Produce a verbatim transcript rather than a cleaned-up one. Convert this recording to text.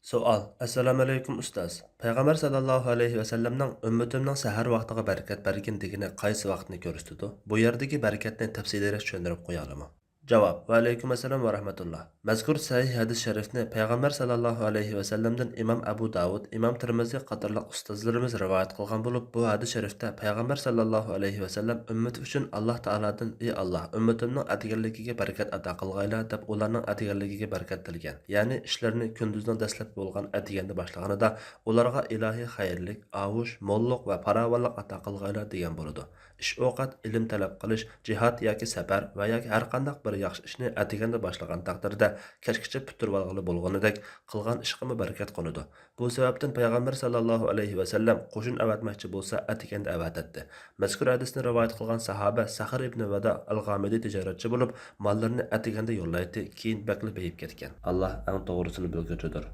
سوئال. ئەسسالامۇئەلەيكۇم ئۇستاز. پەيغەمبەر ساللاللاھۇ ئەلەيھى ۋەسەللەمنىڭ ئۈممىتىمنىڭ سەھەر ۋاقتىغا بەرىكەت بەرگىن دېگىنى قايسى ۋاقىتنى كۆرسىتىدۇ؟ بۇ يەردىكى بەرىكەتنى تەپسىلىيرەك چۈشەندۈرۈپ قويالىمۇ؟ جاۋاب. ۋەئەلەيكۇم ئەسسالام ۋە رەھمەتۇللا. مەزكۇر سەھىھ ھەدىس شەرىفنى پەيغەمبەر ساللاللاھۇ ئەلەيھى ۋەسەللەمدىن ئىمام ئەبۇ داۋۇد، ئىمام تىرمىزى قاتارلىق ئۇستازلىرىمىز رىۋايەت قىلغان بولۇپ، بۇ ھەدىس شەرىفتە پەيغەمبەر ساللاللاھۇ ئەلەيھى ۋەسەللەم ئۈممىتى ئۈچۈن ئاللاھ تائالادىن، ئى ئاللاھ، ئۈممىتىمنىڭ ئەتىگەنلىكىگە بەرىكەت ئاتا قىلغايلا دەپ ئۇلارنىڭ ئەتىگەنلىكىگە بەرىكەت تىلىگەن. يەنى ئىشلىرىنى كۈندۈزنىڭ دەسلەپكى بولغان ئەتىگەندە باشلىغىنىدا ئۇلارغا ئىلاھىي خەيرلىك، ئاۋۇش، موللۇق ۋە پاراۋانلىق ئاتا قىلغايلا دېگەن بولىدۇ. ئىش ئوقەت، ئىلىم تەلەپ قىلىش، جىھاد ياكى سەپەر ۋە ياكى ھەرقانداق بىر ياخشى ئىشنى ئەتىگەندە باشلىغان تەقدىردە، كەچكىچە پۈتتۈرۈۋالغىلى بولغىنىدەك، قىلغان ئىشقىمۇ بەرىكەت قونىدۇ. بۇ سەۋەبتىن پەيغەمبەر ساللاللاھۇ ئەلەيھى ۋەسەللەم قوشۇن ئەۋەتمەكچى بولسا، ئەتىگەندە ئەۋەتەتتى. مەزكۇر ھەدىسنى رىۋايەت قىلغان ساھابە سەخر ئىبنى ۋەدا ئەل غامىدى تىجارەتچى بولۇپ، ماللىرىنى ئەتىگەندە يوللايتتى، كېيىن بەكلا بېيىپ كەتكەن. ئاللاھ ئەڭ توغرىسىنى بىلگۈچىدۇر.